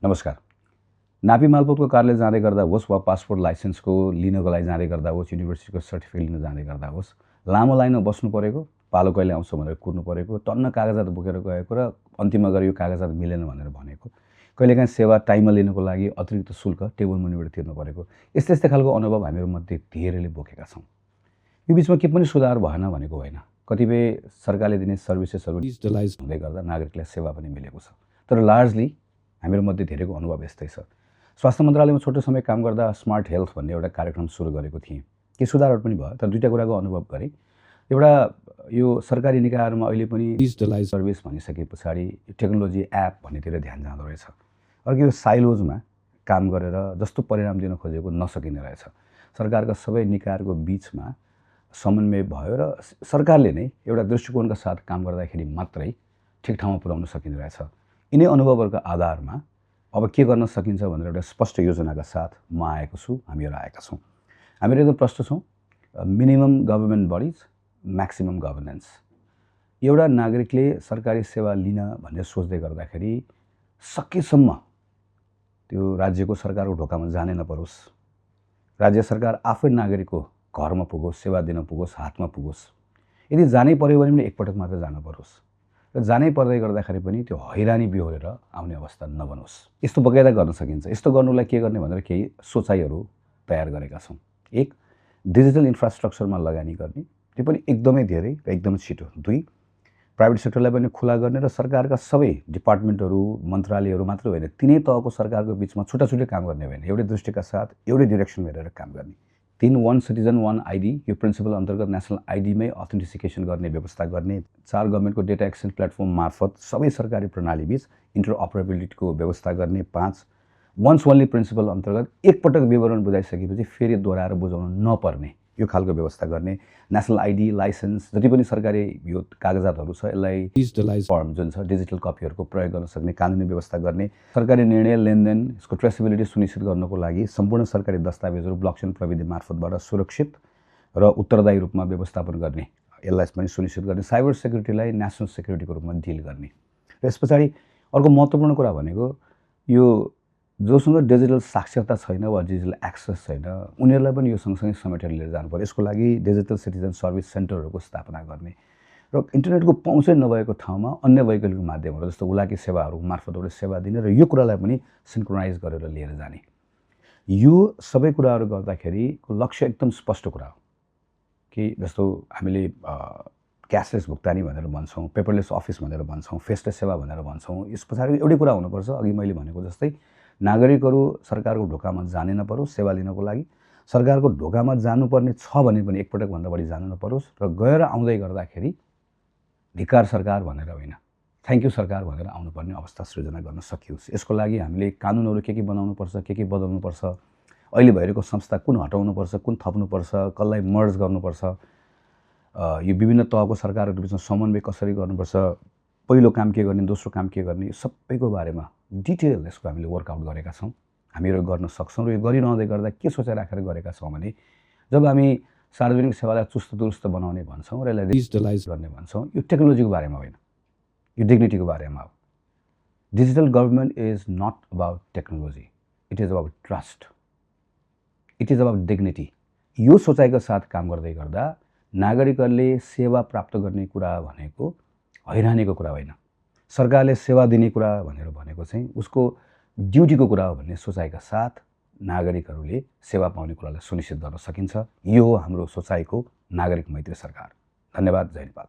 नमस्कार। नापी मालपोतको कार्यालय जाँदै गर्दा होस् वा पासपोर्ट लाइसेन्सको लिनको लागि जाँदै गर्दा होस्, युनिभर्सिटीको सर्टिफिकेट लिन जाँदै गर्दा होस्, लामो लाइनमा बस्नु परेको, पालो कहिले आउँछ भनेर कुर्नु परेको, टन्न कागजात बोकेर गएको र अन्तिममा गएर यो कागजात मिलेन भनेर भनेको, कहिलेकाहीँ सेवा टाइममा लिनको लागि अतिरिक्त शुल्क टेबल मुनिबाट तिर्नु परेको, यस्तै यस्तै खालको अनुभव हामीहरूमध्ये धेरैले बोकेका छौँ। यो बिचमा के पनि सुधार भएन भनेको होइन। कतिपय सरकारले दिने सर्भिसेसहरू डिजिटलाइज हुँदै गर्दा नागरिकलाई सेवा पनि मिलेको छ। तर लार्जली हामीहरूमध्ये धेरैको अनुभव यस्तै छ। स्वास्थ्य मन्त्रालयमा छोटो समय काम गर्दा स्मार्ट हेल्थ भन्ने एउटा कार्यक्रम सुरु गरेको थिएँ। के सुधारहरू पनि भयो, तर दुईवटा कुराको अनुभव गरेँ। एउटा, यो सरकारी निकायहरूमा अहिले पनि डिजिटलाइज सर्भिस भनिसके पछाडि टेक्नोलोजी एप भन्नेतिर ध्यान जाँदो रहेछ। अर्को, यो साइलोजमा काम गरेर जस्तो परिणाम दिन खोजेको नसकिने रहेछ। सरकारका सबै निकायहरूको बिचमा समन्वय भयो र सरकारले नै एउटा दृष्टिकोणका साथ काम गर्दाखेरि मात्रै ठिक ठाउँमा पुर्याउन सकिने रहेछ। यिनै अनुभवहरूका आधारमा अब के गर्न सकिन्छ भनेर एउटा स्पष्ट योजनाका साथ म आएको छु, हामीहरू आएका छौँ। हामीहरू एकदम प्रष्ट छौँ। Minimum government bodies, maximum governance. एउटा नागरिकले सरकारी सेवा लिन भनेर सोच्दै गर्दाखेरि सकेसम्म त्यो राज्यको सरकारको ढोकामा जानै नपरोस्। राज्य सरकार आफै नागरिकको घरमा पुगोस्, सेवा दिन पुगोस्, हातमा पुगोस्। यदि जानै पर्यो भने पनि एकपटक मात्र जान परोस् र जानै पर्दै गर्दाखेरि पनि त्यो हैरानी बिहोरेर आउने अवस्था नबनोस्। यस्तो बकाइदा गर्न सकिन्छ। यस्तो गर्नुलाई के गर्ने भनेर केही सोचाइहरू तयार गरेका छौँ। एक, डिजिटल इन्फ्रास्ट्रक्चरमा लगानी गर्ने, त्यो पनि एकदमै धेरै र एकदमै छिटो। दुई, प्राइभेट सेक्टरलाई पनि खुला गर्ने र सरकारका सबै डिपार्टमेन्टहरू, मन्त्रालयहरू मात्र होइन, तिनै तहको सरकारको बिचमा छुट्टा छुट्टै काम गर्ने होइन, एउटै दृष्टिका साथ एउटै डिरेक्सन हेरेर काम गर्ने। तीन, वन सिटिजन वन आइडी, यो प्रिन्सिपल अन्तर्गत नेसनल आइडीमै अथेन्टिसिकेसन गर्ने व्यवस्था गर्ने। चार, गभर्मेन्टको डेटा एक्सचेन्ज प्लेटफर्म मार्फत सबै सरकारी प्रणालीबीच इन्टरअपरेबिलिटीको व्यवस्था गर्ने। पाँच, वन्स ओन्ली प्रिन्सिपल अन्तर्गत एकपटक विवरण बुझाइसकेपछि फेरि दोहोऱ्याएर बुझाउन नपर्ने, यो खालको व्यवस्था गर्ने। नेसनल आइडी, लाइसेन्स, जति पनि सरकारी यो कागजातहरू छ यसलाई डिजिटलाइज फर्म जुन छ डिजिटल कपीहरूको प्रयोग गर्न सक्ने कानुनी व्यवस्था गर्ने। सरकारी निर्णय, लेनदेन, यसको ट्रेसेबिलिटी सुनिश्चित गर्नको लागि सम्पूर्ण सरकारी दस्तावेजहरू ब्लकचेन प्रविधि मार्फतबाट सुरक्षित र उत्तरदायी रूपमा व्यवस्थापन गर्ने, यसलाई पनि सुनिश्चित गर्ने। साइबर सेक्युरिटीलाई नेसनल सेक्युरिटीको रूपमा डिल गर्ने। र यस पछाडि अर्को महत्त्वपूर्ण कुरा भनेको यो जोसँग डिजिटल साक्षरता छैन वा डिजिटल एक्सेस छैन उनीहरूलाई पनि यो सँगसँगै समेटेर लिएर जानु पर्यो। यसको लागि डिजिटल सिटिजन सर्भिस सेन्टरहरूको स्थापना गर्ने र इन्टरनेटको पहुँचै नभएको ठाउँमा अन्य वैकल्पिक माध्यमहरू जस्तो उलाकी सेवाहरू मार्फतबाट सेवा दिने र यो कुरालाई पनि सिन्क्रोनाइज गरेर लिएर जाने। यो सबै कुराहरू गर्दाखेरि लक्ष्य एकदम स्पष्ट कुरा हो कि जस्तो हामीले क्यासलेस भुक्तानी भनेर भन्छौँ, पेपरलेस अफिस भनेर भन्छौँ, फेसलेस सेवा भनेर भन्छौँ। यस पछाडि एउटै कुरा हुनुपर्छ, अघि मैले भनेको जस्तै नागरिकहरू सरकारको ढोकामा जानै नपरोस् सेवा लिनको लागि। सरकारको ढोकामा जानुपर्ने छ भने पनि एकपटकभन्दा बढी जानु नपरोस् र गएर आउँदै गर्दाखेरि धिक्कार सरकार भनेर होइन, थ्याङ्क यू सरकार भनेर आउनुपर्ने अवस्था सृजना गर्न सकियोस्। यसको लागि हामीले कानुनहरू के बनाउनुपर्छ, के बदल्नुपर्छ, अहिले भइरहेको संस्था कुन हटाउनुपर्छ, कुन थप्नुपर्छ, कसलाई मर्ज गर्नुपर्छ, यो विभिन्न तहको सरकारहरू बिचमा समन्वय कसरी गर्नुपर्छ, पहिलो काम के गर्ने, दोस्रो काम के गर्ने, सबैको बारेमा डिटेल यसको हामीले वर्कआउट गरेका छौँ। हामीहरू गर्न सक्छौँ र यो गरिरहँदै गर्दा के सोचिराखेर गरेका छौँ भने जब हामी सार्वजनिक सेवालाई चुस्त दुरुस्त बनाउने भन्छौँ र यसलाई डिजिटलाइज गर्ने भन्छौँ, यो टेक्नोलोजीको बारेमा होइन, यो डिग्निटीको बारेमा हो। Digital government is not about technology, it is about trust, it is about dignity. यो सोचाइको साथ काम गर्दै गर्दा नागरिकहरूले सेवा प्राप्त गर्ने कुरा भनेको हैरानीको कुरा होइन, सरकारले सेवा दिने कुरा भनेर भनेको चाहिँ उसको ड्युटीको कुरा हो भन्ने सोचाइका साथ नागरिकहरूले सेवा पाउने कुरालाई सुनिश्चित गर्न सकिन्छ। यो हो हाम्रो सोचाइको नागरिक मैत्री सरकार। धन्यवाद। जय नेपाल।